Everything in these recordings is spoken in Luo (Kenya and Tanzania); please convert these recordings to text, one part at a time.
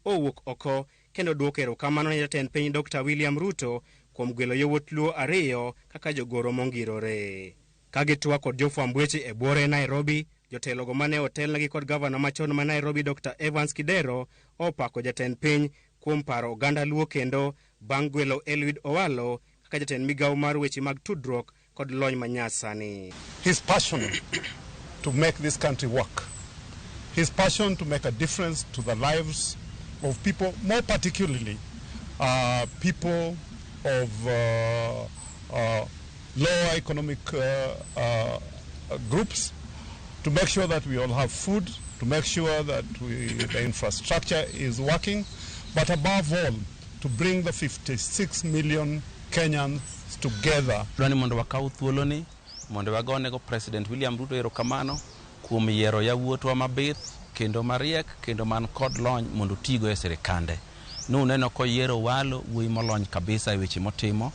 owuok oko kendo duoko erokamano ne jatend piny Dr. William Ruto kuom gwelo yawuot Luo ariyo kaka jogoro mongirore. Ka gitwak kod jofwamb weche e buore Nairobi, jotelogo mane otelnegi kod gavana machon ma Nairobi Dr. Evans Kidero opako jatend piny kuom paro oganda Luo kendo bang' gwelo Eliud Owalo kaka jatend migawo mar weche mag tudruok kod lony manyasani. His passion to make this country work, his passion to make a difference to the lives of people, more particularly people of lower economic groups, to make sure that we all have food, to make sure that the infrastructure is working, but above all, to bring the 56 million Kenyans together. Dwani mondo wakaw thuoloni mondo wagonego President William Ruto erokamano kuom yiero yawuotwa mabith kendo mariek kendo man kod lony mondo otigo e sirikande. Nuneno koyiero Owalo, wuoyi molony kabisa e weche motimo.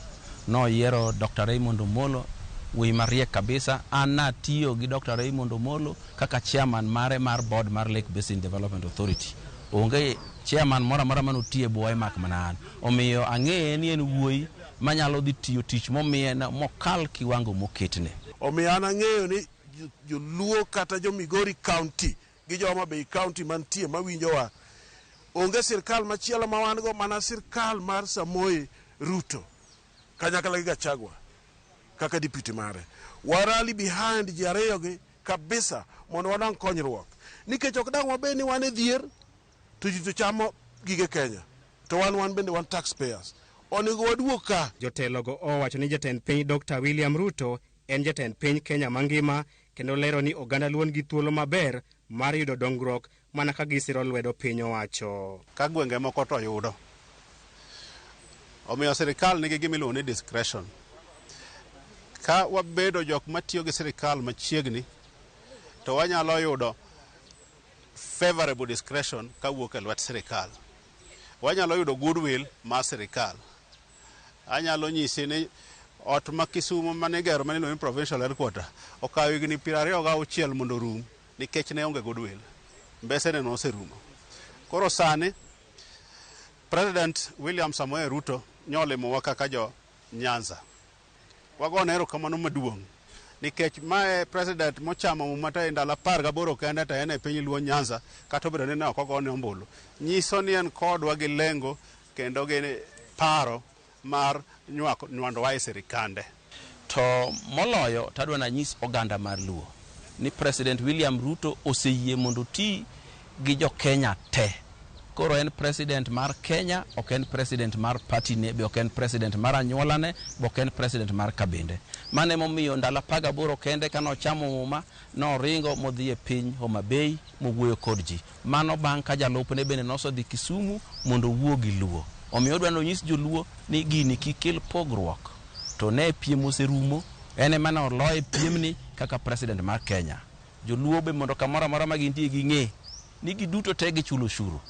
Noyiero Dr. Raymond Omolo, wuoyi mariek kabisa. An natiyo gi Dr. Raymond Omolo kaka chairman mare mar board mar Lake Basin Development Authority. Onge chairman moro amora manotiyo e bwoye mak mana an. Omiyo ang'eye ni en wuoyi manyalo dhi tiyo tich momiye mokal kiwango moketne. Omiyo an ang'eyo ni joluo kata jo Migori County gi jo Homa Bay County mantie mawinjowa, onge sirkal machielo ma wan go mana sirkal mar Samoei Ruto kanyakla gi Gachagua kaka deputy mare. Wa rally behind ji ariyo gi kabisa mondo wanwang' konyruok. Nikech ok dang' wabed ni wan e dhier to ji to chamo gige Kenya to wan bende wan taxpayers. Onego waduog ka. Jotelogo owacho ni jatend piny Dr. William Ruto en jatend piny Kenya mangima kendo lero ni oganda Luo nigi thuolo maber mar yudo dongruok mana ka gisiro lwedo piny owacho. Ka gwenge moko to yudo. Omiyo sirikal nigi gima iluongo ni discretion. Ka wabedo jok matiyo gi sirikal machiegni, to wanyalo yudo favorable discretion kawuok e lwet sirikal. Wanyalo yudo goodwill mar sirikal. Anyalo nyisi ni ot ma Kisumo mane igero mane iluongo ni provincial headquarter okawo higni 26 mondo orum nikech ne onge goodwill. Mbesene noserumo. Koro sani President William Samoei Ruto nyolimowa kaka jo Nyanza. Wagone erokamano maduong' nikech mae president mochamo muma to e ndalo 18 kende to en e piny Luo Nyanza kata obedo ni ne ok ogone ombulu. Nyiso ni en kodwa gi lengo kendo gi paro mar nywandowa e sirikande. To moloyo to adwa nanyis oganda mar Luo ni President William Ruto oseyie mondo oti gi jo Kenya te. Koro en president mar Kenya, ok en president mar party ne, be ok en president mar anyuolane, be ok en president mar kabinde. Mano emomiyo ndalo 18 kende kane ochamo muma, noringo modhi e piny Homa Bay mowuoyo kod ji. Mano bang' ka jalupne bende nosedhi Kisumu mondo owuo gi Luo. Omiyo odwa ni onyis joluo ni gini kik kel pogruok. To ne piem oserumo, en ema ne oloye piemni kaka president mar Kenya. Joluo be mondo kamoro amora ma gintie ging'e ni giduto te gichulo ushuru.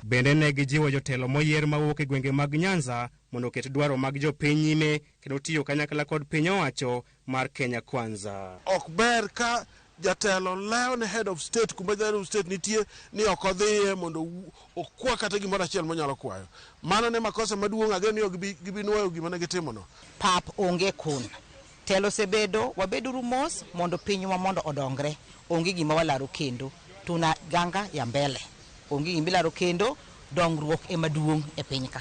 Bende ne gijiwo jotelo moyier mawuok e gwenge mag Nyanza mondo oket dwaro mag jopiny nyime kendo tiyo kanyakla kod piny owacho mar Kenya Kwanza. Ok ber ka jatelo lewo ne head of state kuma head of state nitie ni ok odhiye mondo okwa kata gimoro achiel monyalo kwayo. Mano ne makosa maduong', ageno ni ok gibi nuoyo gima ne gitimono. Pap onge kun. Telo osebedo, wabeduru mos mondo pinywa mondo odongre. Onge gima walaro kendo. Tuna ganga ya mbele. Onge gima ilaro kendo, dongruok ema duong' e piny ka.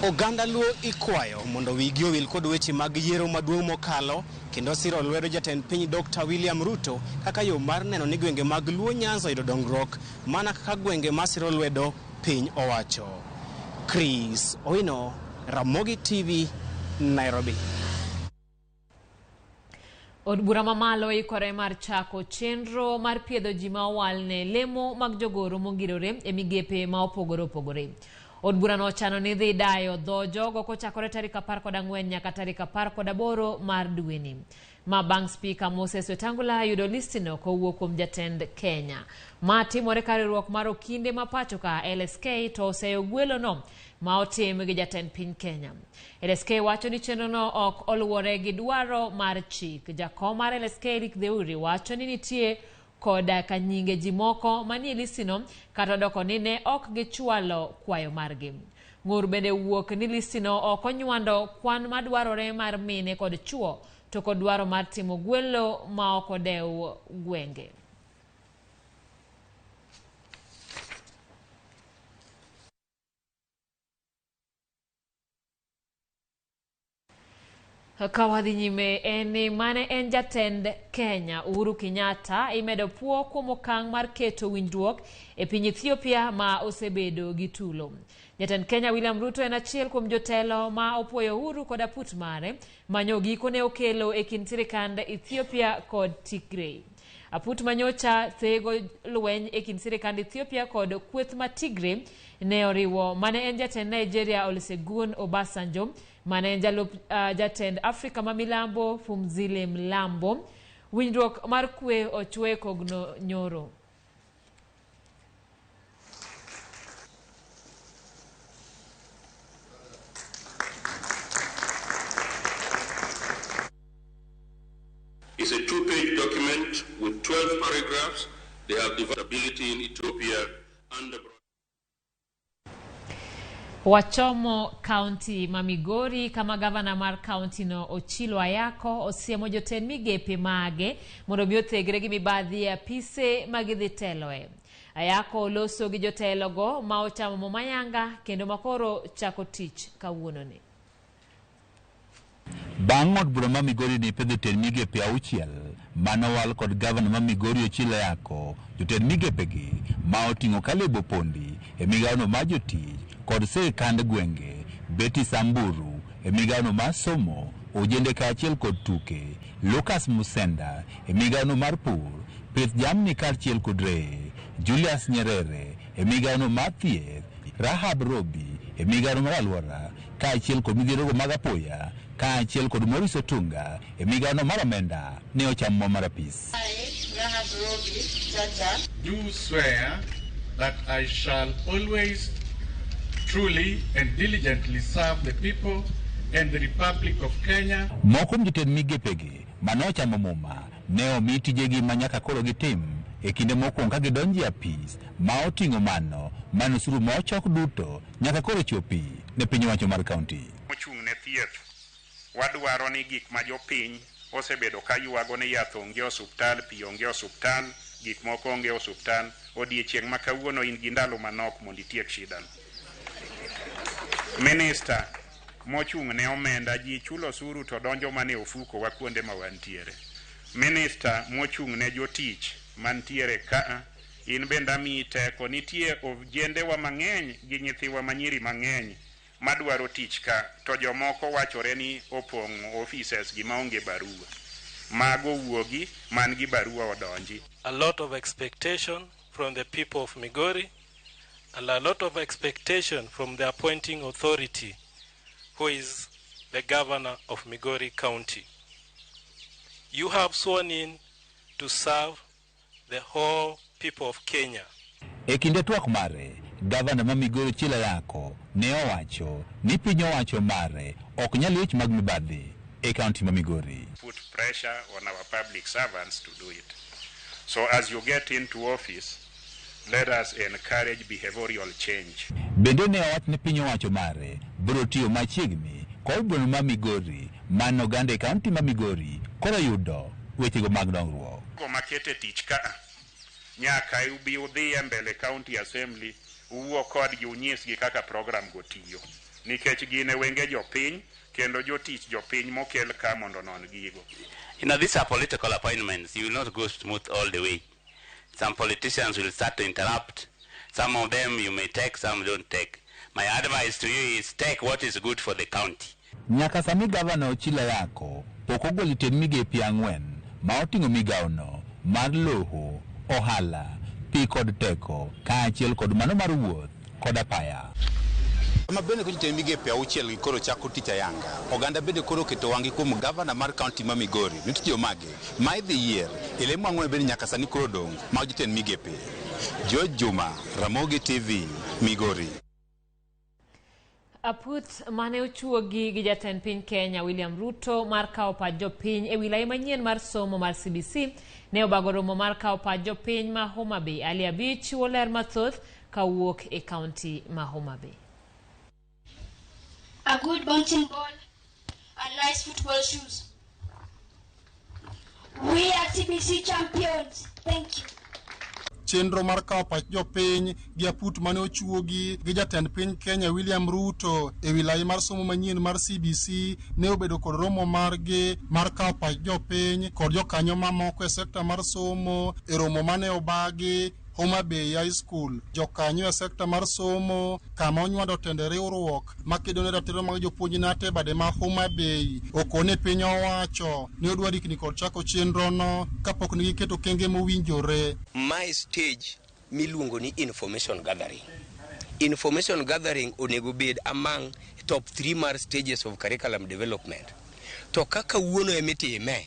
Oganda Luo ikwayo mondo wigi owil kod weche mag yiero maduong' mokalo kendo siro lwedo jatend piny Dr. William Ruto kaka yo mar neno ni gwenge mag Luo Nyanza oyudo dongruok mana kaka gwenge masiro lwedo piny owacho. Chris Owino, Ramogi TV, Nairobi. Od bura mamalo ikore mar chako chenro mar piedho ji ma owal ne lemo mag jogoro mongirore e migepe ma opogore opogore. Od burano ochano ni dhi dayo dho jogo kochakore tarik 14 nyaka tarik 18 mar dweni. Ma bang' spika Moses Wetangula yudo listino kowuok kuom jatend Kenya. Ma timore ka riwruok mar okinde ma pacho ka LSK to oseyo gwelono ma otim gi jatend piny Kenya. LSK wacho ni chenrono ok oluwore gi dwaro mar chik. Jakom mar LSK Eric Theuri wacho ni nitie Koda ka nyinge ji moko manie listino kata odoko ni ne ok gichwalo kwayo margi. Ng'ur bende wuok ni listino ok onywando kwan madwarore mar mine kod chuo to kod dwaro mar timo gwelo ma ok odew gwenge. Ka wadhi nyime en ni mane en jatend Kenya Uhuru Kenyatta imedo puo kuom okang' mar keto winjruok e piny Ethiopia ma osebedo gi tulo. Jatend Kenya William Ruto en achiel kuom jotelo ma opuoyo Uhuru kod aput mare manyo gikone okelo e kind sirikand Ethiopia kod Tigray. Aput manyocha thego lweny e kind sirikand Ethiopia kod kweth ma Tigray ne oriwo mane en jatend Nigeria Olusegun Obasanjo mane en jalup jatend Afrika ma milambo Phumzile Mlambo. Winjruok mar kwe ochwe kogno nyoro. It's a 2-page document with 12 paragraphs. They have stability in Ethiopia and abroad. Wachomo kaunti ma Migori kama gavana mar kaunti no Ochilo Ayako osiemo jotend migepe mage mondo mi othegre gi mibadhi e apise ma gidhi teloe. Ayako oloso gi jotelogo ma ochamo mo mayanga kendo makoro chako tich kawuononi. Bang' od bura ma Migori ne pedho jotend migepe 6 manowal kod gavana ma Migori Ochilo Ayako, jotend migepegi ma oting'o Caleb Opondi e migawono mar jotich kod sirikand gwenge, Betty Samburu e migawono mar somo, ojende kaachiel kod tuke, Lucas Musenda e migawono mar pur, pith jamni kaachiel kod reye, Julius Nyerere e migawono mar thieth, Rahab Robi e migawono mar alwora kaachiel kod midhierogo mag apoya kaachiel kod Maurice Otunga e migawono mar omenda ne ochamo mo mar apis. I, Rahab Robi Chacha, do swear that I shall always truly and diligently serve the people and the Republic of Kenya. Moko kuom jotend migepegi mane ochamo muma ne omi tijegi ma nyaka koro gitim e kinde mokwongo ka gidonjo e apis ma oting'o mano mano osuru ma ochok duto nyaka koro chopi ne piny owacho mar kaunti. Mochung' ne thieth, wadwaro ni gik ma jopiny osebedo ka ywago ni yath onge osuptal, pi onge osuptal, gik moko onge osuptal, odiechieng' ma kawuono in gi ndalo manok mondo itiek shida no. Minista mochung' ne omenda, ji chulo osuru to donjo mana e ofuko wa kuonde ma wantiere. Minista mochung' ne jotich mantiere kaa, in bende amiyi teko, nitie ojendewa mang'eny gi nyithiwa manyiri mang'eny madwaro tich ka, to jomoko wachore ni opong'o offices gi maonge barua. Mago wuogi man gi barua odonji. A lot of expectation from the people of Migori and a lot of expectation from the appointing authority, who is the governor of Migori County. You have sworn in to serve the whole people of Kenya. E kinde twak mare, gavana ma Migori Ochilo Ayako ne owacho ni piny owacho mare ok nyal wech mag mibadhi e kaunti ma Migori. Put pressure on our public servants to do it. So as you get into office, let us encourage behavioral change. Bende ne owach ni piny owacho mare biro tiyo machiegni kod gweng' ma Migori mano oganda e kaunti ma Migori koro yudo wechego mag dongruok. Go makete tich ka nyaka ubi udhi e mbele county assembly uwuo kodgi unyisgi kaka program go tiyo nikech gin e wenge jopiny kendo jotich jopiny mokel ka mondo onon gigo. These are political appointments. You will not go smooth all the way. Some politicians will start to interrupt. Some of them you may take, some don't take. My advice to you is take what is good for the county. Nyaka sani gavana Ochilo Ayako pok ogolo jotend migepe 4 ma oting'o migawono mar lowo, ohala, pi kod teko kaachiel kod mano mar wuoth kod apaya. Ma bende ko jotend migepe 6 gi koro chako tich ayanga. Oganda bende koro oketo wang'gi kuom gavana mar kaunti ma Migori. Nitie jomage ma idhi yier e lemo 4 bende nyaka sani koro dong' mag jotend migepe. George Juma, Ramogi TV, Migori. Aput mane ochuogi gi jatend piny Kenya William Ruto mar kawo pach jopiny e wilaya manyien mar somo mar CBC ne obago romo mar kawo pach jopiny ma Homa Bay. Ali Abich chiwo ler mathoth kawuok e kaunti ma Homa Bay. A good bouncing ball and nice football shoes. We are CBC champions. Thank you. Chenro mar kawo pach jopiny gi aput mane ochuogi gi jatend piny Kenya William Ruto e wilaya mar somo manyien mar CBC ne obedo kod romo margi mar kawo pach jopiny kod jokanyo mamoko e sekta mar somo e romo mane obagi Homa Bay High School. Jokanyo e sekta mar somo kama onywando tende riwruok makedo ne ratiro mag jopuonj nate bade ma Homa Bay okone piny owacho ni odwa rikni kod chako chenro no kapok ne giketo kenge mowinjore. Mae stage miluongo ni information gathering. Information gathering onego bed among top 3 mar stages of curriculum development. To kaka wuono emitime,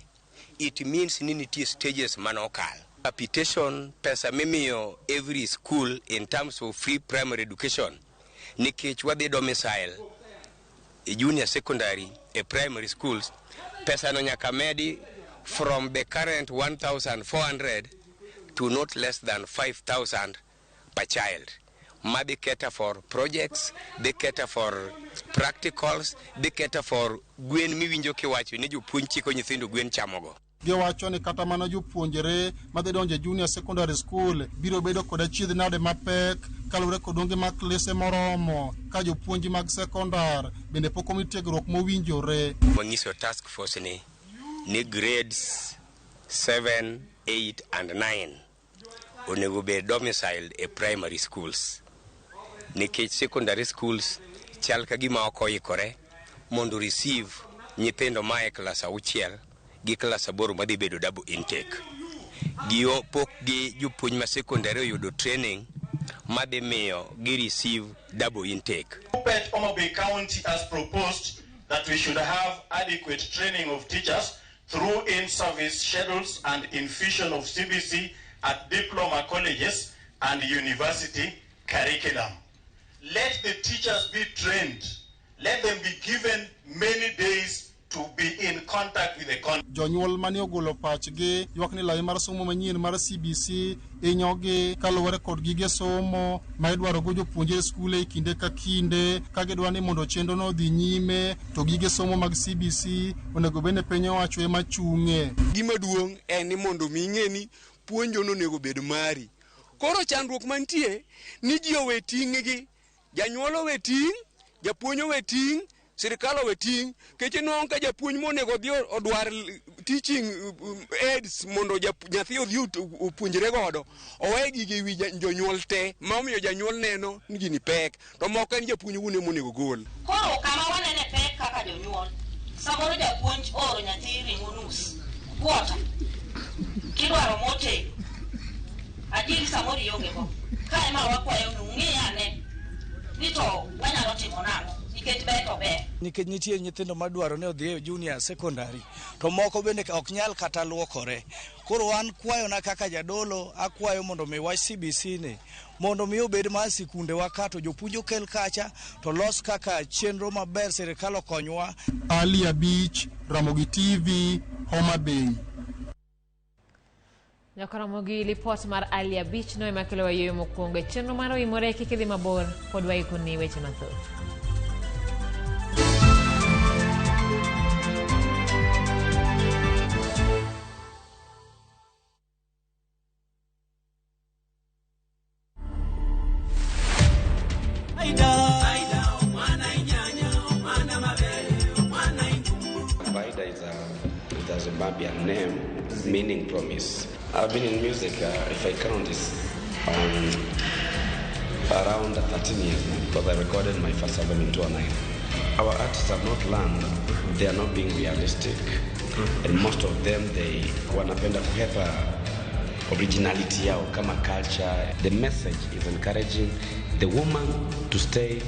it means ni nitie stages manokal. Capitation pesa mimiyo every school in terms of free primary education nikech wadhi domicile e junior secondary e primary schools pesa no nyaka medi from the current 1400 to not less than 5000 per child madhi cater for projects dhi cater for practicals dhi cater for gwen miwinjo kiwacho ni jopuonj chiko nyithindo gwen chamogo. Giwacho ni kata mana jopuonjre madhi donjo e junior secondary school biro bedo kod achiedh nade mapek kaluwore kod onge mag klese moromo ka jopuonj mag sekondar bende pok omi tiegruok mowinjore. Wanyiso task force ni grades 7, 8 and 9 onego bed domiciled e primary schools nikech secondary schools chal ka gima ok oikore mondo receive nyithindo ma e klas 6 gi klas 8 madhi bedo double intake. Gio pok gi jopuonj ma secondary oyudo training madhi miyo gi receive double intake. Kuppet Homa Bay County has proposed that we should have adequate training of teachers through in-service schedules and infusion of CBC at diploma colleges and university curriculum. Let the teachers be trained. Let them be given many days to be in contact with the country. Jonyuol mane ogolo pachgi ywak ni lai mar somo manyien mar CBC inyogi kaluwore kod gige somo ma idwarogo jopuonjre e skul e kinde ka kinde ka gidwa ni mondo chenro no odhi nyime to gige somo mag CBC onego bed ni piny owacho ema chung'e. Gima duong' en ni mondo mi ing'e ni puonjo no onego bed mari. Koro chandruok mantie ni ji owe ting'gi, janyuol owe ting', japuonj owe ting', sirikal owe ting', keche nwang'o ka japuonj monego odhi odwar teaching aids mondo nyathi odhi opuonjre godo, owe gigi ewi jonyuol te, ma omiyo janyuol neno ni gini pek, to moko en japuonj wuon ema onego gol. Koro kama wanene pek kaka jonyuol, samoro japuonj ooro nyathi ring'o nus, kwota, kidwaro motedo, adier samoro ionge go. Ka ema wakwayo ni ung'i ane ni to wanyalo timo nang'o, nikech ber to ber. Nikech nitie nyithindo madwaro ni odhi e junior secondary to moko bende ok nyal kata luokore. Koro an kwayona kaka jadolo akwayo mondo mi wach CBC ni mondo mi obed mar sikundewa ka to jopuonj okel kacha to los kaka chenro maber sirikal okonywa. Ali Abich, Ramogi TV, Homa Bay. Nyakoromogi lipot mar Ali Abich no ema kelo wayueyo mokwongo e chenro mar Oimore. Kik idhi mabor, pod waikoni weche mathoth. Paidha is a Zimbabwean name meaning promise. I've been in music, if I count, it's around 13 years now, because I recorded my first album in 2009. Our artists have not learned, they are not being realistic, and most of them, they wanapenda kuhepa originality yao kama culture. The message is encouraging the woman to stay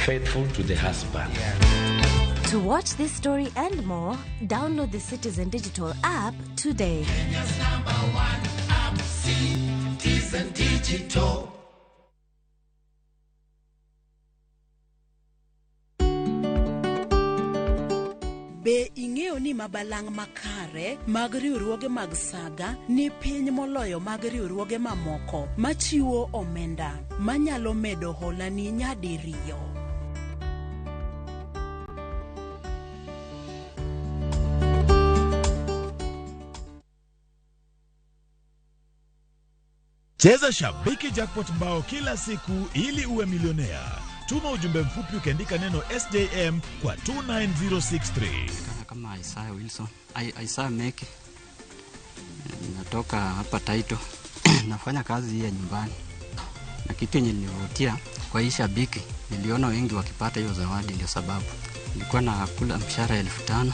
faithful to the husband. To watch this story and more, download the Citizen Digital app today. Kenya's number one app, Citizen Digital. Be ing'eyo ni mabalang' makare mag riwruoge mag saga ni piny moloyo mag riwruoge mamoko machiwo omenda manyalo medo holani nyadiriyo? Cheza Shabiki Jackpot mbao kila siku ili uwe milionea. Tuma ujumbe mfupi ukiandika neno SJM kwa 29063. Kama Isaiah Wilson, Isaiah Meke, natoka hapa Taito. Nafanya kazi hii ya nyumbani, na kitu yenye nilivutia kwa hii Shabiki, niliona wengi wakipata hiyo zawadi, ndio sababu nilikuwa nakula mshahara 5,000.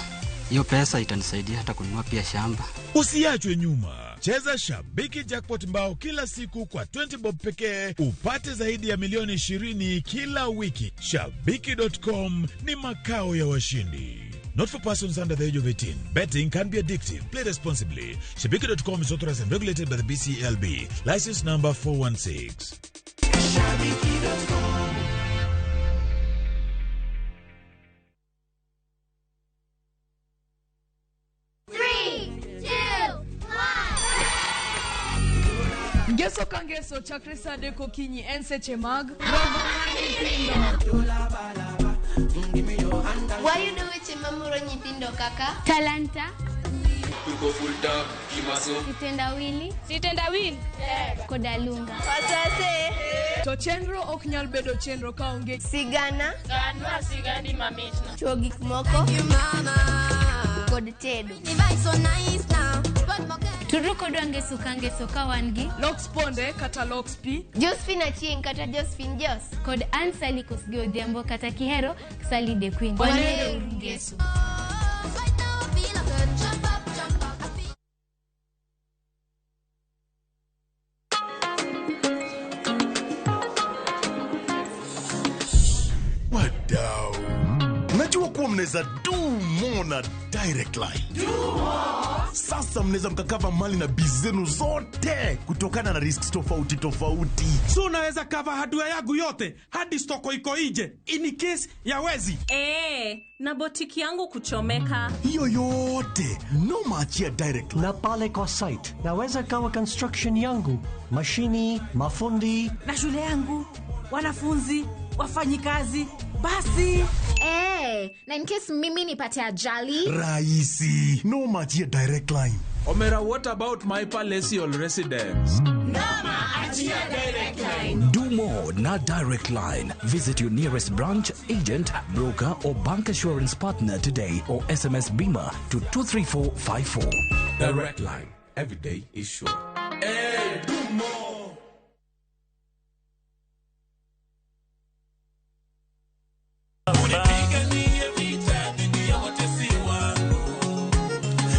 Hiyo pesa itanisaidia hata kununua pia shamba. Usiachwe nyuma. Cheza Shabiki Jackpot mbao kila siku kwa 20 bob pekee upate zaidi ya milioni 20 kila wiki. Shabiki.com ni makao ya washindi. Not for persons under the age of 18. Betting can be addictive. Play responsibly. Shabiki.com is authorized and regulated by the BCLB. License number 416. Shabiki.com. Ngeso ka ngeso chakre saa 3 okinyi en seche mag romo mar nyithindo. Wayudo weche mamoro nyithindo kaka talanta, sitendawili, koda lunga. To chenro ok nyal bedo chenro kaonge sigana, ganwa sigandi mamitno, chuo gik moko kod tedo. Tudru kodwa ngeso ka ngeso ka wan gi Lox Ponde kata Lox P, Josephine Achieng kata Josephine Jos, kod Ann Sally Kosgei Odhiambo kata Kihero Sally the Queen. Wanero ngeso. Wadau, najua kuwa mnaweza do more na Direct Line. Do more. Sasa mnaweza mkakava mali na bizi zenu zote kutokana na risks tofauti tofauti. So unaweza cover hardware yangu yote hadi stoko iko nje in case ya wezi. Na botiki yangu kuchomeka. Hiyo yote no maachia Direct Line. Na pale kwa site naweza kawa construction yangu, mashini, mafundi na shule yangu, wanafunzi, wafanyikazi, basi. Na in case mimi nipate ajali rahisi, no machia Direct Line. Omera, what about my palatial residence? Noma achia Direct Line. Do more na Direct Line. Visit your nearest branch, agent, broker or bank assurance partner today or SMS BIMA to 23454. Direct Line. Every day is sure. Hey, do more. Unipiganie vita dhidi ya watesi wangu,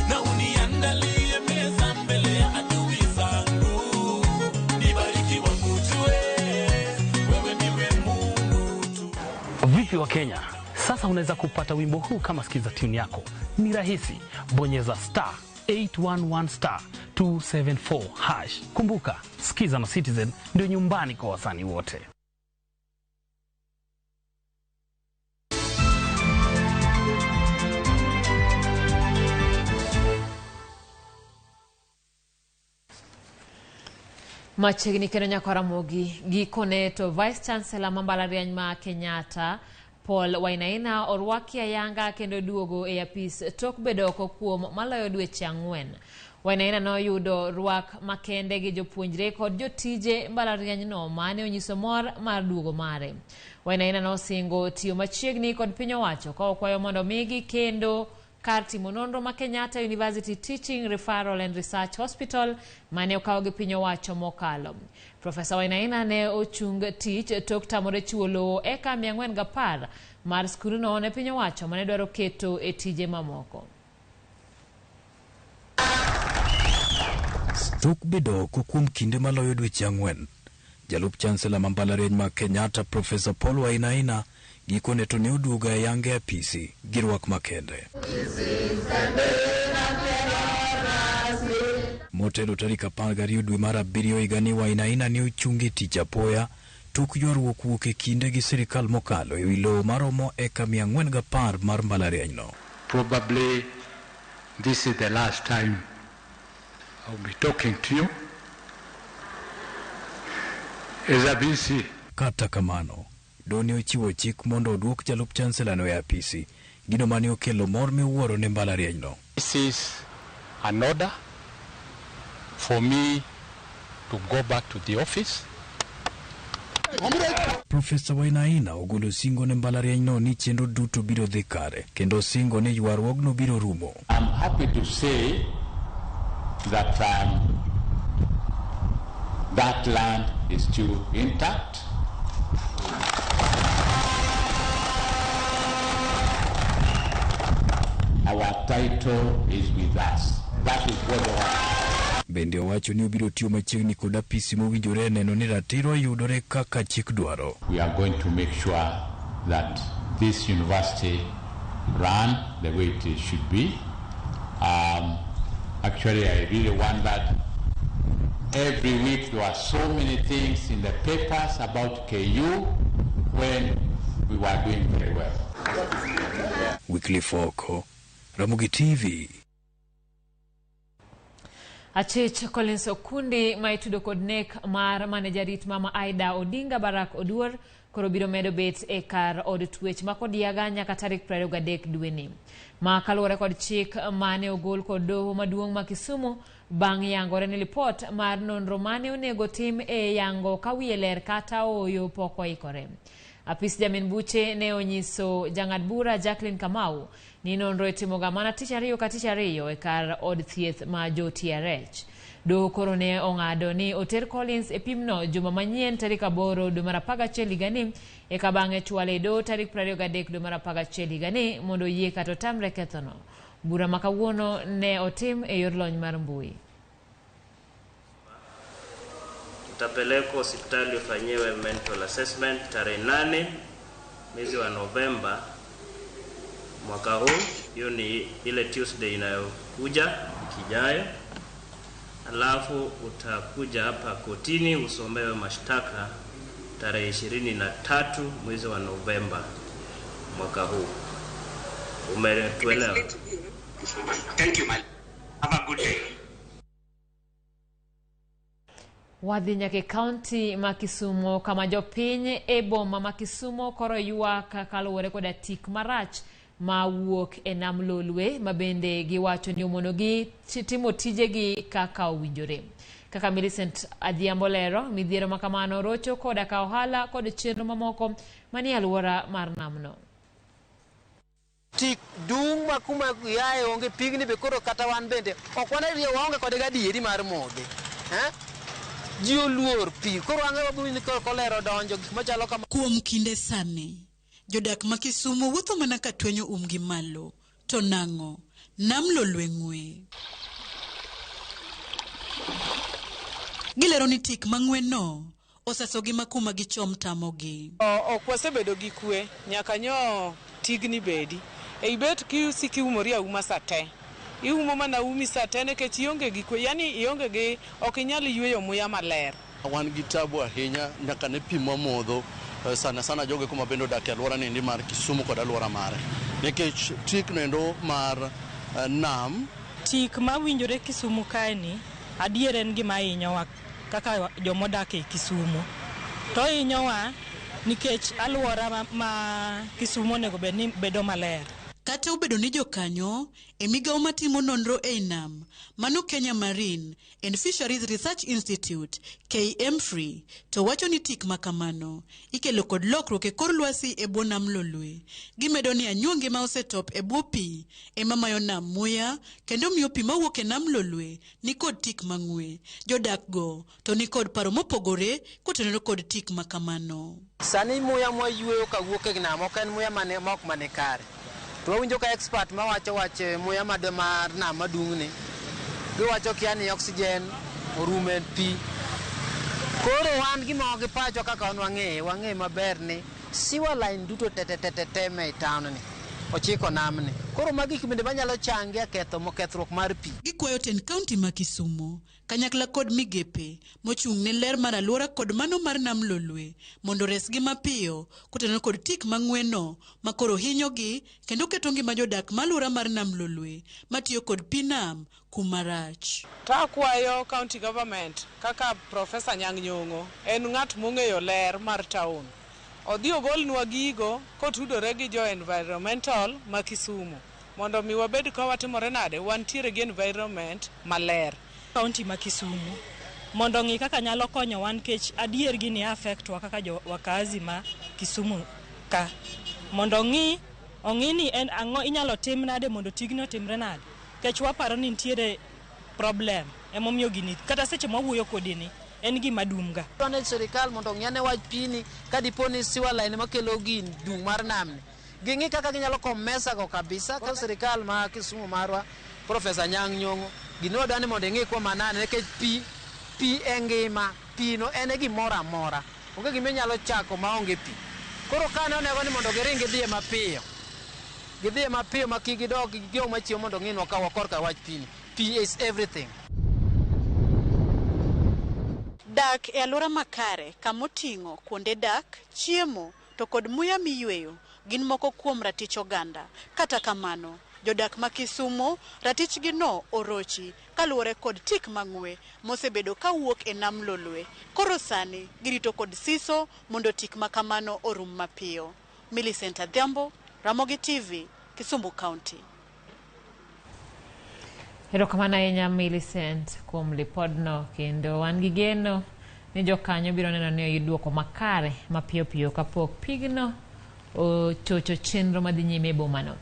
na uniandalie meza mbele ya adui zangu. Nibariki wakujue, wewe ndiwe Mungu tu. Vipi wa Kenya? Sasa unaweza kupata wimbo huu kama sikiza tune yako. Ni rahisi, bonyeza star 811 star 274 hash. Kumbuka, Skiza na Citizen ndio nyumbani kwa wasanii wote. Machiegni kendo nyako Ramogi gikone to Vice Chancellor ma mbalariany ma Kenyatta Paul Wainaina orwaki ayanga kendo duogo e apis tok bedo oko kuom maloyo dweche 4. Wainaina noyudo rwak makende gi jopuonjre kod jotije mbalarianyno mane onyiso mor mar duogo mare. Wainaina nosingo tiyo machiegni kod piny owacho ka okwayo mondo migi kendo kar timo nonro ma Kenyatta University Teaching Referral and Research Hospital mane okaw gi piny owacho mokalo. Profesa Wainaina ne ochung tich tok tamore chiwo lowo eka 410 mar skundno ne piny owacho mane dwaro keto e tije mamoko. Tok bedo oko kuom kinde maloyo dweche 4, jalup chancellor ma mbalariany ma Kenyatta Profesa Paul Wainaina gikone to ne oduogo ayanga e apisi gi rwak makende. Motelo tarik 12 dwe mar 7 higani, Wainaina ne ochungi tich apoya tok ywaruok wuok e kinde gi sirikal mokalo ewi lowo maromo eka 410 mar mbalarianyno. Probably this is the last time I'll be talking to you. As a VC. Kata kamano, doho ne ochiwo chik mondo oduok jalup chancellor no e apisi, gino mane okelo mor miwuoro ne mbalariany no. This is an order for me to go back to the office. Profesa Wainaina ogolo singo ne mbalariany no ni chenro duto biro dhi kare kendo singo ni ywaruogno biro rumo. I'm happy to say that that land is still intact. Our title is with us. That is what we want. Bende owacho ni obiro tiyo machiegni kod apisi mowinjore neno ni ratiro yudore kaka chik dwaro. We are going to make sure that this university run the way it should be. Actually, I really wondered, every week there were so many things in the papers about KU when we were doing very well. Wycliffe Oko, Ramogi TV. Achich Collins Okundi ma itudo kod nek mar mane jarit mama Aida Odinga Barack Oduor koro biro medo bet e kar od twech ma Kodiaga nyaka tarik 23 dweni. Ma kaluwore kod chik mane ogol kod doho maduong' ma Kisumu bang' yangore ni lipot mar nonro mane onego tim e yango ka wiye ler kata ooyo pok oikore. Apis jamin buche ne onyiso jang'ad bura Jacqueline Kamau ni nonro itimoga mana tich ariyo ka tich ariyo e kar od thieth ma jo TRH. Doho koro ne ong'ado ni oter Collins e pimno juma manyien tarik 8 dwe mar 11 higani eka bang'e chwale e doho tarik 23 dwe mar 11 higani mondo oyie kata otamre kethono. Bura ma kawuono ne otim e yor lony mar mbui. Utapelekwa hospitali ufanyiwe mental assessment tarehe 8 mwezi wa Novemba mwaka huu. Hiyo ni ile Tuesday inayokuja wiki ijayo. Alafu utakuja hapa kotini usomewe mashtaka tarehe 23 mwezi wa Novemba mwaka huu. Umetuelewa? Thank you, my. Have a good day. Wadhi nyaka e kaunti ma Kisumo kama jopiny e boma ma Kisumo koro ywak kaluwore koda tik marach ma wuok e nam Lolwe ma bende giwacho ni omonogi timo tijegi kaka owinjore. Kaka Millicent Adhiambo lero, midhiero ma kamano rocho koda ka ohala kod chenro mamoko manie alwora mar namno. Tik dung' ma kuma yae onge pigni be koro kata wan bende ok wane waonge kode gadieri mar modhe. Ji oluor pi koro wang'e wabiro ni kolera odonjo gik machalo kama. Kuom kinde sani, jodak ma Kisumu wuotho mana ka twenyo umgi malo. To nang'o? Nam Lolwe ng'we. Gilero ni tik mang'we no osasogi ma kuma gichom tamogi. Ok wasebedo gi kwe nyaka nyo tigni bedi. E ibet kiusiki umori auma sa te. Iumo mana umi sa te nikech ionge gi kwe, yani ionge gi ok inyal yweyo muya maler. Wan gi tabu ahinya nyaka ne pi mwamodho sana sana joge kuma bende odak e alwora niendi mar Kisumu kod alwora mare. Nikech tik noendo mar nam. Tik mawinjore Kisumu kae ni adier en gima hinyowa kaka jomodak e Kisumu. To hinyowa nikech alwora ma Kisumu onego bed ni bedo maler. Kata obedo ni jokanyo e migawo matimo nonro ei nam, mano Kenya Marine and Fisheries Research Institute KMFRI, to wacho ni tik makamano ikelo kod lokruok e kor lwasi e bwo nam Lolwe. Gimedo ni anyuonge ma osetop e bwo pi ema mayo nam muya kendo miyo pi mawuok e nam Lolwe ni kod tik mang'we. Jodak go to ni kod paro mopogore kotenore kod tik makamano. Sani muya mwayweyo kawuok e nam ok en muya mane mok mane kare. To wawinjo ka expert mawacho wach muya mar nam madung'ni, giwacho kia ni oxygen orumo e pi. Koro wan gima gi pachwa kaka wan wang'eye, wang'e maber ni sewer line duto te me town ni Ochiko namni. Koro magi gik bende manyalo changia ketho kethruok mar pi. Gikwayo tend kaunti ma Kisumu kanyakla kod migepe mochung' ne ler mar alwora kod mano mar nam Lolwe mondo oresgi mapiyo kotenore kod tik mang'weno makoro hinyogi kendo keto ngima jodak ma alwora mar nam Lolwe matiyo kod pi nam kuma rach. To akwayo county government kaka Professor Anyang' Nyong'o en ng'at mong'eyo ler mar town. Odhi ogolnwa gigo kotudore gi jo environmental ma Kisumu mondo mi wabed ka watimore nade wantiere gi environment maler. Kaunti ma Kisumu mondo ong'i kaka nyalo konyowa nikech adier gini affect wa kaka jo wakazi ma Kisumu ka. Mondo ong'i ni en ang'o inyalo tim nade mondo tigni otimre nade. Nikech waparo ni nitiere problem emomiyo gini kata seche mwawuoyo kodi ni en gima dum ga. Dwani sirikal mondo ong'i ane wach pini ka dipo ni sewer line makelo gin dung mar namni. Ging'i kaka ginyalo komesa go kabisa. Ka sirikal ma Kisumu marwa Professor Anyang' Nyong'o gino dwani mondo ing'i kuom anane nikech pi e ngima, pi no en e gimoro amora. Onge gima inyalo chako maonge pi. Koro kane onego ni mondo giring gidhiye mapiyo. Gidhiye mapiyo ma kik gidog gidog machiewo mondo ong'inwa ka korka wach pi ni. Pi is everything. Dak e alwora makare kamoting'o kuonde dak, chiemo to kod muya miyweyo gin moko kuom ratich oganda. Kata kamano, jodak ma Kisumu ratichgi no orochi kaluwore kod tik mang'we mosebedo kawuok e nam Lolwe. Koro sani girito kod siso mondo tik makamano orum mapiyo. Millicent Adhiambo, Ramogi TV, Kisumu County. Erokamano ahinya Millicent kuom lipodno, kendo wan gi geno ni jokanyo biro neno ni oyud duoko makare mapiyo piyo kapok pigno ochocho chenro madhi nyime e bomano.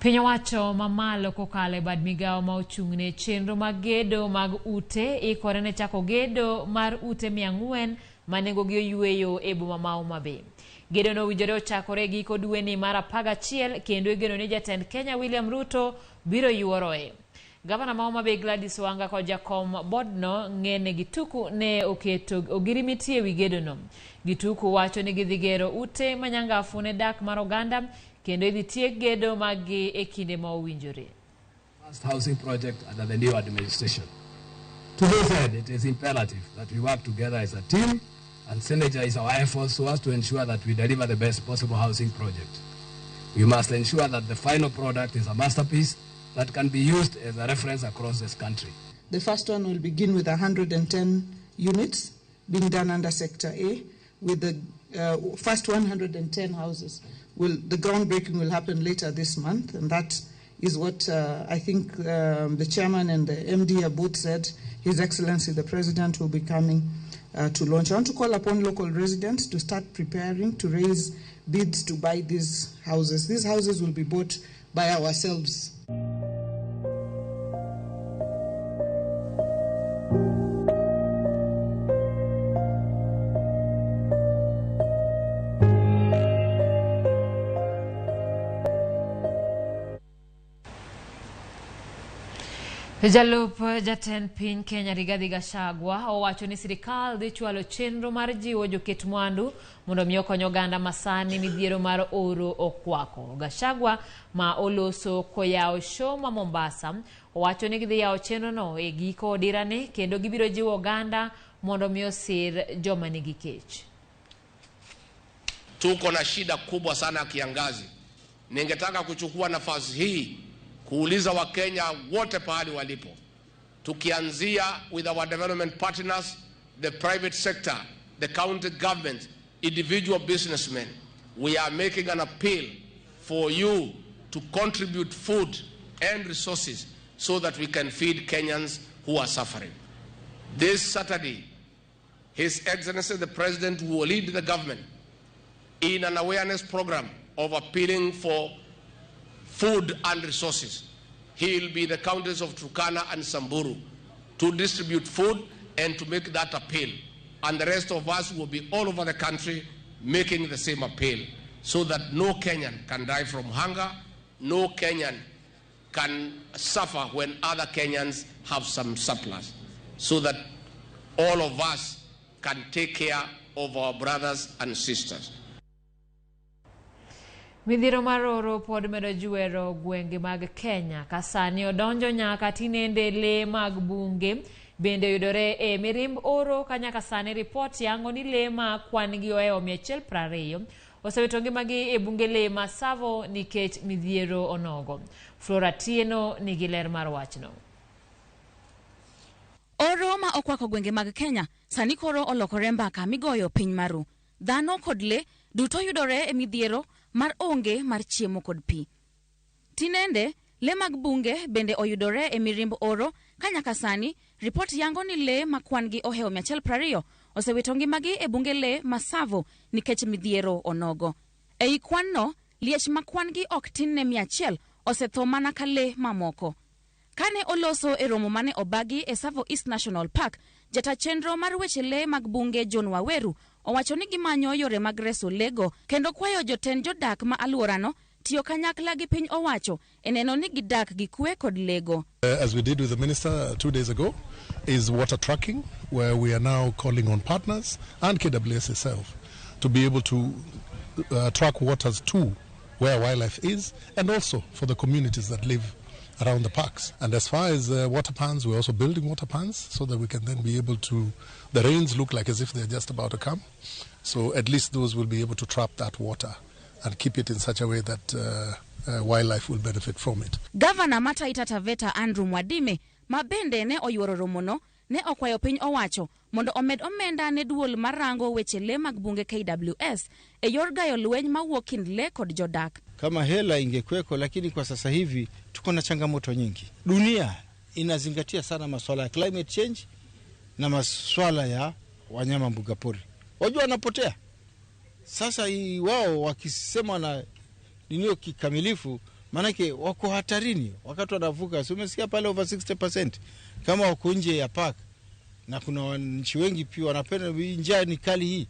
Piny owacho mamalo kokalo e bad migawo ma ochung' ne chenro mag gedo mag ute ikore ne chako gedo mar ute 400 ma nengogi oyweyo e boma ma Homa Bay. Gedo no owinjore ochakore giko dweni mar 11 kendo igeno ni jatend Kenya William Ruto biro yuoroe. Gavana ma Homa Bay Gladys Wanga kod jakom bodno Ng'ene Gituku ne oketo ogirimiti ewi gedono. Gituku wacho ni gidhi gero ute manyangafu ne dak mar oganda kendo idhi tiek gedo maggi e kinde ma owinjore. First housing project under the new administration. To this end, it is imperative that we work together as a team and synergize our efforts so as to ensure that we deliver the best possible housing project. We must ensure that the final product is a masterpiece that can be used as a reference across this country. The first one will begin with 110 units being done under Sector A, with the first 110 houses. The groundbreaking will happen later this month, and that is what I think the chairman and the MD have both said. His Excellency the President will be coming to launch. I want to call upon local residents to start preparing to raise bids to buy these houses. These houses will be bought by ourselves. Jalup jatend piny Kenya Rigathi Gachagua owacho ni sirikal dhi chwalo chenro mar jiwo joket mwandu mondo mi okony oganda masani midhiero mar oro okwako. Gachagua ma oloso koyawo show ma Mombasa owacho ni gidhi yawo chenro no e giko odirane kendo gibiro jiwo oganda mondo mi osir joma nigi kech. Tuko na shida kubwa sana ya kiangazi. Ningetaka kuchukua nafasi hii kuuliza Wakenya wote pahali walipo, tukianzia with our development partners, the private sector, the county government, individual businessmen, we are making an appeal for you to contribute food and resources so that we can feed Kenyans who are suffering. This Saturday, His Excellency the President will lead the government in an awareness program of appealing for food and resources. He will be the counties of Turkana and Samburu to distribute food and to make that appeal. And the rest of us will be all over the country making the same appeal so that no Kenyan can die from hunger, no Kenyan can suffer when other Kenyans have some surplus, so that all of us can take care of our brothers and sisters. Midhiero mar oro pod medo jwero gwenge mag Kenya ka sani odonjo nyaka tinende lee mag bunge bende oyudore e mirimb oro ka nyaka sani ripot yango ni lee ma kwan gi ohewo 120 osewito ngimagi e bunge lee ma Tsavo nikech midhiero onogo. Flora Tieno nigi ler mar wachno. Oro ma okwako gwenge mag Kenya sani koro olokore mbaka migoyo piny maru. Dhano kod le duto yudore e midhiero mar onge mar chiemo kod pi. Tinende, le mag bunge bende oyudore e mirimb oro ka nyaka sani ripot yango ni le ma kwan gi ohewo 120 osewito ngimagi e bunge le ma Tsavo nikech midhiero onogo. Ei kwan no, liech ma kwan gi ok tin ne 100 osetho mana ka le mamoko. Kane oloso e romo mane obagi e Tsavo East National Park, jata chenro mar weche le mag bunge John Waweru owacho ni gimanyo yore mag reso lego kendo kwayo jotend jodak ma alworano tiyo kanyakla gi piny owacho e neno ni gidak gi kwe kod lego. As we did with the minister 2 days ago, is water tracking, where we are now calling on partners and KWS itself to be able to track waters to where wildlife is, and also for the communities that live around the parks. And as far as water pans, we're also building water pans so that we can then be able to, the rains look like as if they're just about to come. So at least those will be able to trap that water and keep it in such a way that wildlife will benefit from it. Gavana ma Taita Taveta Andrew Mwadime ma bende ne oyuoro romono ne okwayo piny owacho mondo omed omenda ne duol mar rango weche le mag bunge KWS e yor gayo lweny mawuok kind le kod jodak. Kama hela ingekuweko, lakini kwa sasa hivi tuko na changamoto nyingi. Dunia inazingatia sana masuala ya climate change na masuala ya wanyama mbugapori. Wajua wanapotea. Sasa wao wakisema na ninio kikamilifu, manake wako hatarini wakati wanavuka. Si umesikia pale over 60% kama wako nje ya park, na kuna wananchi wengi pia wanapenda njaa ni kali hii.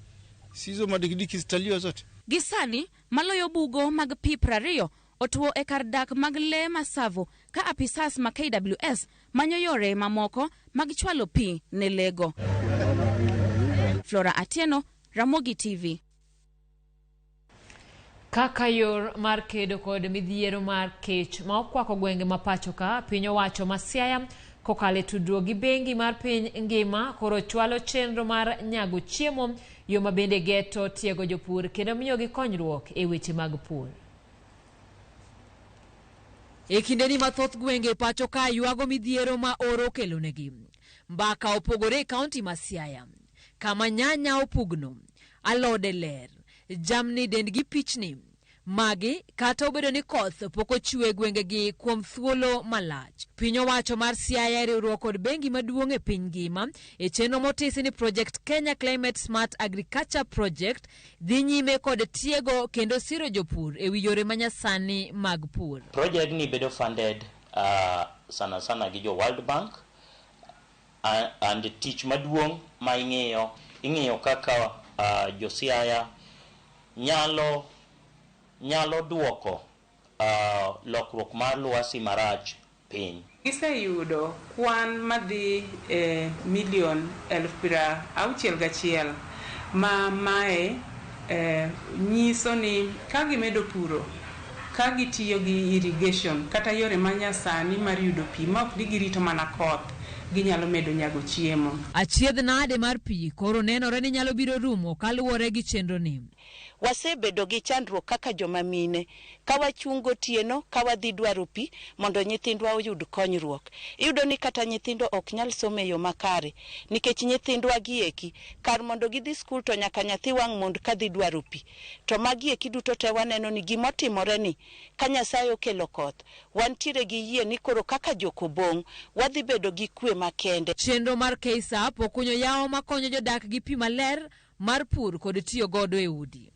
Si hizo madikidiki zitaliwa zote. Gisani maloyo bugo mag pi 20 otuo e kar dak mag le ma Tsavo ka apisas ma KWS manyo yore mamoko mag chwalo pi ne lego. Flora Atieno, Ramogi TV. Kaka yor mar kedo kod midhiero mar kech ma okwako gwenge ma pacho ka, piny owacho ma Siaya kokalo e tudruok gi bengi mar piny ngima koro chwalo chenro mar nyago chiemo, yo ma bende geto tiego jopur kendo miyogi konyruok e weche mag pur. E kindeni ma thoth gwenge pacho ka ywago midhiero ma oro okelonegi, mbaka opogore e kaunti ma Siaya, kama nyanya opugno, alode ler, jamni dendgi pichni. Magi kata obedo ni koth pok ochwe gwengegi kuom thuolo malach. Piny owacho mar Siaya e riwruok kod bengi maduong' e piny ngima e chenro motisi ni Project Kenya Climate Smart Agriculture Project dhi nyime kod tiego kendo siro jopur e wi yore manyasani mag pur. Project ni bedo funded sana sana gi jo World Bank and tich maduong' ma ing'iyo kaka jo Siaya nyalo duoko lokruok mar lwasi marach piny. Giseyudo kwan madhi e milion 61,000 ma mae nyiso ni ka gimedo puro, ka gitiyo gi irrigation kata yore manyasani mar yudo pi ma ok ni girito mana koth, ginyalo medo nyago chiemo. Achiedh nade mar pi koro nenore ni nyalo biro rumo kaluwore gi chenro ni. Wasebedo gi chandruok kaka joma mine, ka wachung' gotieno ka wadhi dwaro pi mondo nyithindwa oyud konyruok. Iyudo ni kata nyithindo ok nyal somo e yo makare, nikech nyithindwa gi eki kar mondo gidhi skul to nyaka nyathi wang' mond kadhi dwaro pi. To magi eki duto te waneno ni gimotimore ni ka Nyasaye okelo koth, wantiere gi yie ni koro kaka jokobong' wadhi bedo gi kwe makende. Chenro mar KSAP okunyo yawo makonyo jodak gi pi maler mar pur kod tiyo godo e udi.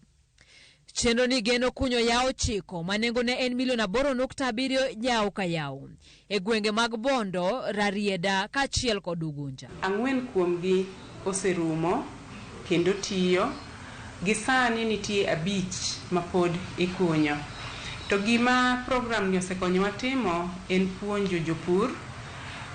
Chenro ni geno kunyo yawo 9 ma nengone en milion 8.7 yawo ka yawo e gwenge mag Bondo, Rarieda kaachiel kod Ugunja. 4 kuomgi oserumo kendo tiyo, gi sani nitie 5 mapod ikunyo. To gima program ni osekonyowa timo en puonjo jopur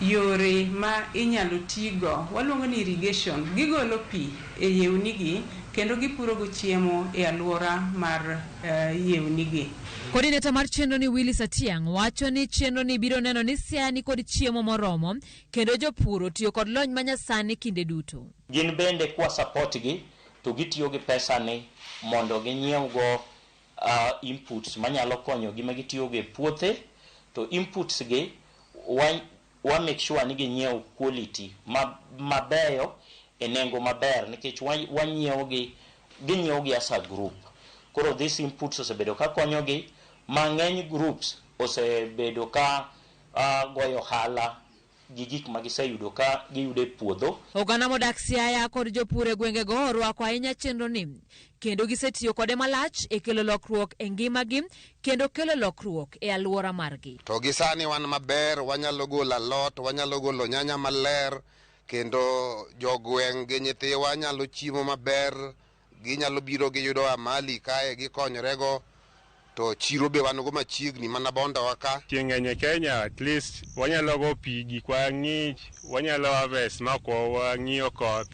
yore ma inyalo tigo, waluongo ni irrigation. Gigolo pi e yewnigi Kendo gipuro go chiemo e alwora mar yewnigi. Coordinator mar chenro ni Willis Atiang' wacho ni chenro ni biro neno ni Siaya ni kod chiemo moromo kendo jopur otiyo kod lony manyasani kinde duto. Gin bende kwa support gi to gitiyo gi pesa ni mondo ginyiew go inputs manyalo konyo gi ma gitiyo go e puothe, to inputs gi wa make sure ni ginyiew quality mabeyo e nengo maber nikech wanyiewo gi, ginyiewo gi as a group. Koro these inputs osebedo ka konyogi mang'eny, groups osebedo ka goyo ohala gi gik ma giseyudo ka giyudo e puodho. Oganda modak Siaya kod jopur e gwengego orwako ahinya chenro ni kendo gisetiyo kode malach e kelo lokruok e ngimagi kendo kelo lokruok e alwora margi. To gi sani wan maber, wanyalo golo alot, wanyalo golo nyanya maler, kendo jogweng' gi nyithiwa nyalo chiemo maber, ginyalo biro giyudo amali kae gikonyorego, to chiro be wan go machiegni mana bondowa ka. Chieng' ng'eny e Kenya, at least wanyalo go pi, gikwa ng'ich, wanyalo harvest ma ok wang'iyo koth.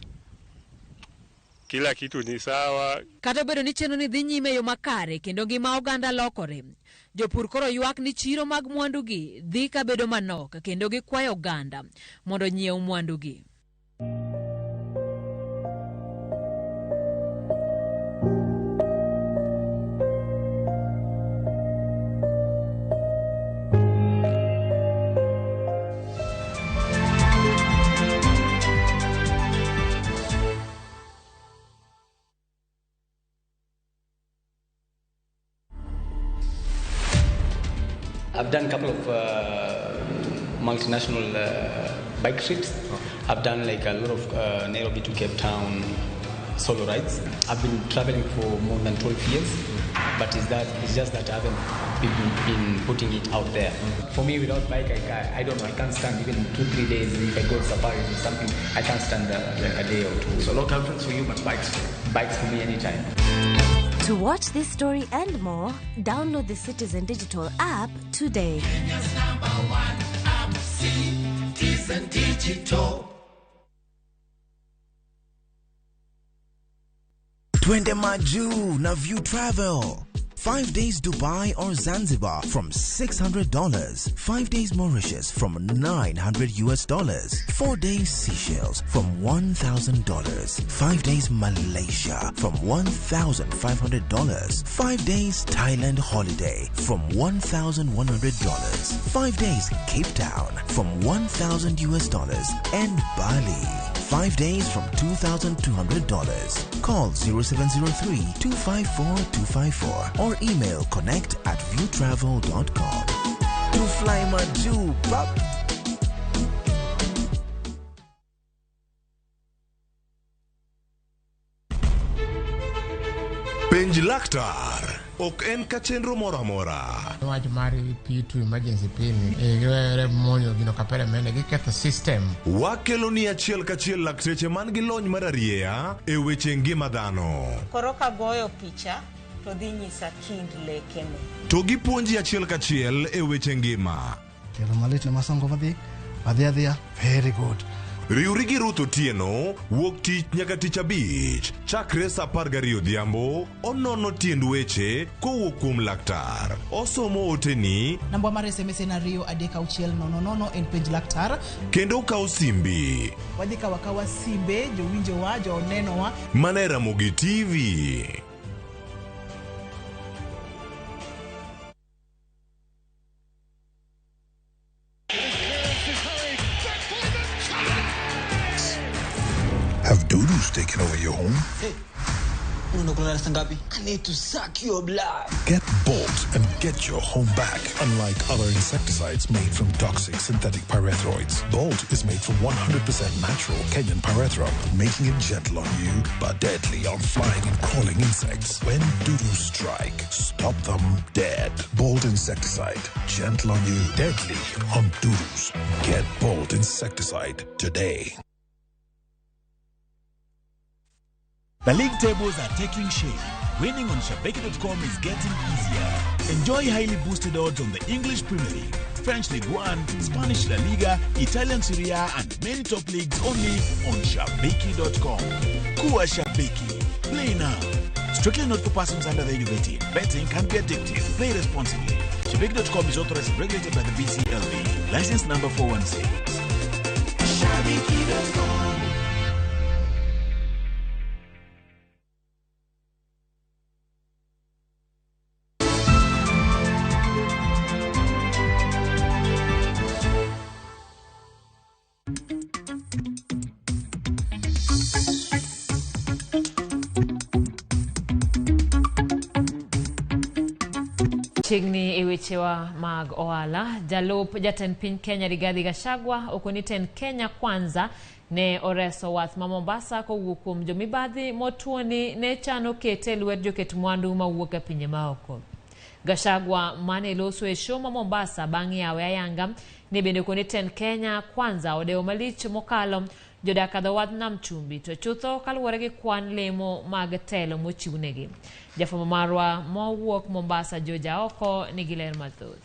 Kila kitu ni sawa. Kata obedo ni chenro ni dhi nyime e yo makare kendo ngima oganda lokore, jopur koro ywak ni chiro mag mwandugi dhi kabedo manok kendo gikwayo oganda mondo onyiew mwandugi. I've done a couple of multinational bike trips. I've done like a lot of Nairobi to Cape Town solo rides. I've been traveling for more than 12 years, but it's just that I haven't been putting it out there. For me, without bike, I don't know, I can't stand even 2-3 days. If I go to safaris or something, I can't stand like a day or two. So no girlfriends for you, but bikes for you. Bikes for me anytime. To watch this story and more, download the Citizen Digital app today. Kenya's number one app, Citizen Digital. Twende Maju na View Travel. 5 days Dubai or Zanzibar from $600. 5 days Mauritius from $900. 4 days Seychelles from $1,000. 5 days Malaysia from $1,500. 5 days Thailand holiday from $1,100. 5 days Cape Town from $1,000 and Bali. 5 days from $2,200. Call 0703 254 254 or email connect@viewtravel.com. To fly Maju, pap. Penj laktar ok en ka chenro moro amora. Wach mar P2 emergency pin giwere monjo gino kapere mende giketho system. Wakelo ni achiel kachiel lakteche man gi lony mar arieya e weche ngima dhano. Koro kagoyo picha to dhi nyisa kind lekene. To gipuonji achiel kachiel e weche ngima. Tielo malit ne masongo madhi adhi adhiya very good. Riwri gi Ruth Otieno wuok tich nyaka tich abich chakre saa 12 odhiambo onono tiend weche kowuok kuom laktar. Osomo oteni Namba mar SMS en 2 3 6 0 0 en penj laktar. kendo okawo simbi Wadhi kawo akawa simbe jowinjowa jonenowa. mana e Ramogi TV. Have dudus taken over your home? Hey, unakula ngapi? I need to suck your blood. Get Bolt and get your home back. Unlike other insecticides made from toxic synthetic pyrethroids, Bolt is made from 100% natural Kenyan pyrethrum, making it gentle on you but deadly on flying and crawling insects. When dudus strike, stop them dead. Bolt insecticide, gentle on you, deadly on dudus. Get Bolt insecticide today. The league tables are taking shape. Winning on Shabiki.com is getting easier. Enjoy highly boosted odds on the English Premier League, French League One, Spanish La Liga, Italian Serie A, and many top leagues only on Shabiki.com. Kuwa Shabiki. Play now. Strictly not for persons under the age of 18. Betting can be addictive. Play responsibly. Shabiki.com is authorized and regulated by the BCLB. License number 416. Shabiki.com. Chiegni e wechewa mag ohala, jalup jatend piny Kenya Rigathi Gachagua okoni tend Kenya Kwanza ne oreso wath ma Mombasa kowuok kuom jomibadhi motuoni ne chano kete e lwet joket mwandu mawuok e pinje maoko. Gachagua mane loso e show ma Mombasa bang' yawe ayanga ne bende okoni tend Kenya Kwanza odewo malich mokalo jodak dho wadh nam chumbi to chutho kaluwore gi kwan lemo mag telo mochiwnegi. Jafwambo marwa mowuok Mombasa George Aoko nigi ler mathoth.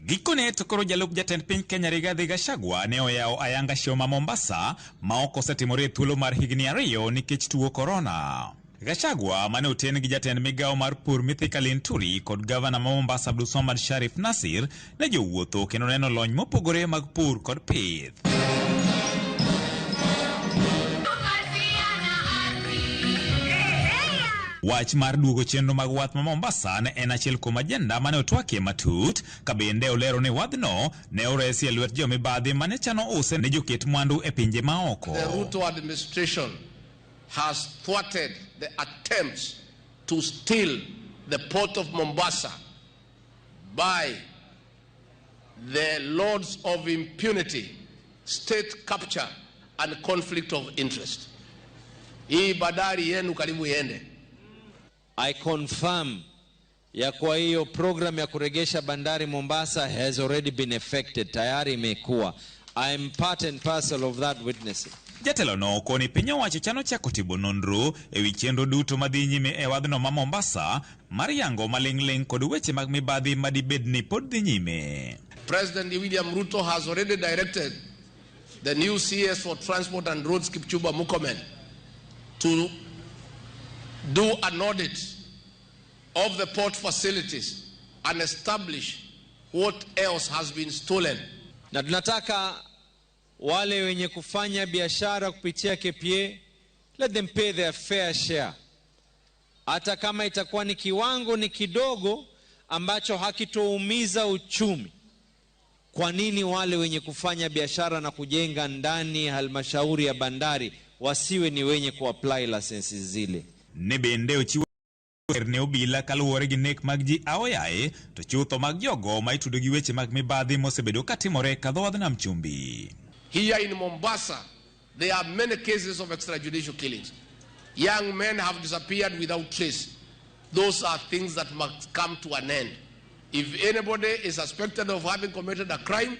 Gikone to koro jalup jatend piny Kenya Rigathi Gachagua ne oyawo ayanga show ma Mombasa ma ok osetimore e thuolo mar higni 2 nikech tuo korona. Gachagua mane oten gi jatend migawo mar pur Mithika Linturi kod gavana ma Mombasa Abdulswamad Sharif Nasir ne jowuotho kendo neno lony mopogore mag pur kod pith. Wach mar duogo chenro mag wath ma Mombasa ne en achiel kuom ajenda mane otwakie matut, ka bende olero ni wadhno ne oresi e lwet jomibadhi mane chano use ne joket mwandu e pinje maoko. The Ruto administration has thwarted the attempts to steal the port of Mombasa by the lords of impunity, state capture and conflict of interest. Hii bandari yenu karibu iende. I confirm ya kwa hiyo program ya kuregesha bandari Mombasa has already been effected, tayari imekuwa. I am part and parcel of that witnessing. Jatelo no okoni piny owacho chano chako timo nonro ewi chenro duto madhi nyime e wadhno ma Mombasa mar yango maling'ling' kod weche mag mibadhi madibed ni pod dhi nyime. President William Ruto has already directed the new CS for Transport and Roads, Kipchumba Murkomen, to do an audit of the port facilities and establish what else has been stolen. Na tunataka wale wenye kufanya biashara kupitia KPA, let them pay their fair share. Hata kama itakuwa ni kiwango ni kidogo ambacho hakitoumiza uchumi. Kwa nini wale wenye kufanya biashara na kujenga ndani halmashauri ya bandari wasiwe ni wenye kuapply licenses zile? Ne bende ochiwo ne obila kaluwore gi nek mag ji aoyaye to chutho mag jogo ma itudo gi weche mag mibadhi mosebedo katimore ka dho wadh nam chumbi. Here in Mombasa, there are many cases of extrajudicial killings. Young men have disappeared without trace. Those are things that must come to an end. If anybody is suspected of having committed a crime,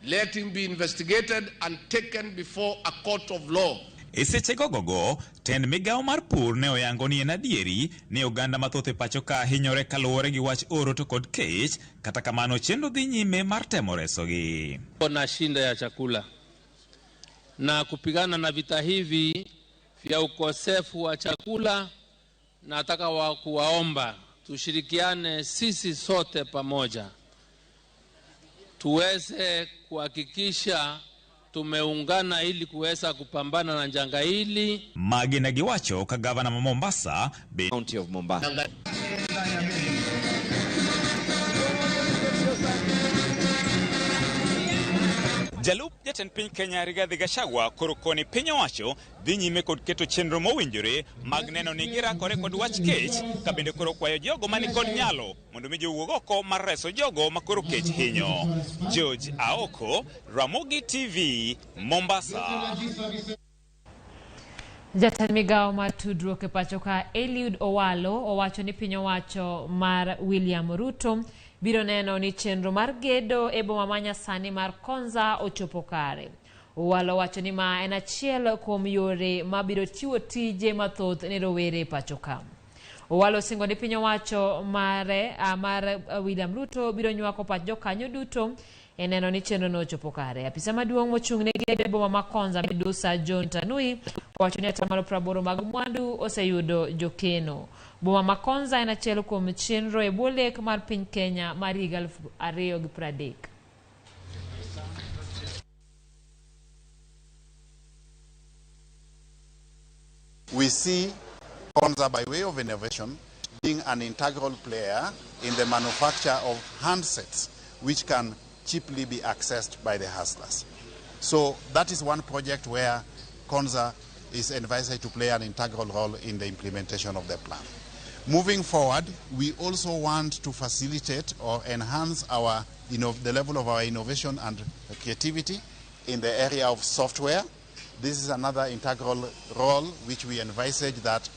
let him be investigated and taken before a court of law. E seche gogogo, tend migawo mar pur ne oyango ni en adieri ni oganda mathoth e pacho ka hinyore kaluwore gi wach oro to kod kech, kata kamano chenro dhi nyime mar temo resogi. Na shinda ya chakula na kupigana na vita hivi vya ukosefu wa chakula, nataka kuwaomba tushirikiane sisi sote pamoja tuweze kuhakikisha tumeungana ili kuweza kupambana na janga hili. Magi ne giwacho ka gavana ma Mombasa, County of Mombasa. Jalup jatend piny Kenya Rigathi Gachagua koro koni piny owacho dhi nyime kod keto chenro mowinjore mag neno ni girakore kod wach kech, ka bende koro kwayo jogo mani kod nyalo mondo mi jowuog oko mar reso jogo ma koro kech hinyo. George Aoko, Ramogi TV, Mombasa. Jatend migawo mar tudruok e pacho ka Eliud Owalo owacho ni piny owacho mar William Ruto biro neno ni chenro mar gedo e boma ma nyasani mar Konza ochopo kare. Owalo wacho ni ma en achiel kuom yore mabiro chiwo tije mathoth ne rowere e pacho ka. Owalo singo ni piny owacho mar William Ruto biro nywako pach jokanyo duto e neno ni chenrono ochopo kare. Apisa maduong' mochung' ne gedo e boma ma Konza Midusa John Tanui owacho ni atamalo 80 mag mwandu oseyudo jokeno. Boma ma Konza en achiel kuom chenro e bwo lek mar piny Kenya mar higa 2030. We see Konza, by way of innovation, being an integral player in the manufacture of handsets which can cheaply be accessed by the hustlers. So that is one project where Konza is envisaged to play an integral role in the implementation of the plan. Moving forward, we also want to facilitate or enhance our, the level of our innovation and creativity in the area of software. This is another integral role which we envisage that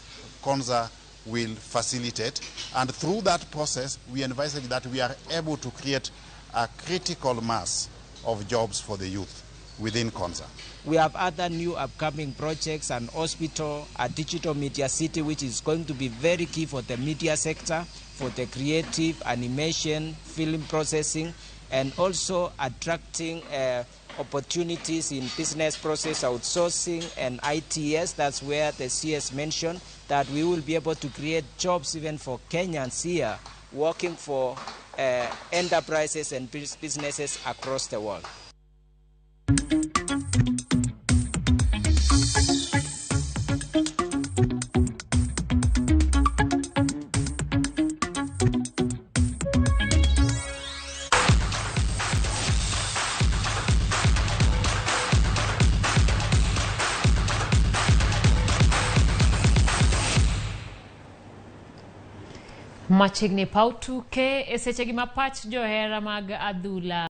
Konza will facilitate. And through that process, we envisage that we are able to create a critical mass of jobs for the youth within Konza. We have other new upcoming projects, an hospital, a digital media city, which is going to be very key for the media sector, for the creative, animation, film processing, and also attracting opportunities in business process outsourcing and ITS. That's where the CS mentioned that we will be able to create jobs even for Kenyans here working for enterprises and businesses across the world. Machiegni paw tuke e sechegi ma pach johera mag adhula.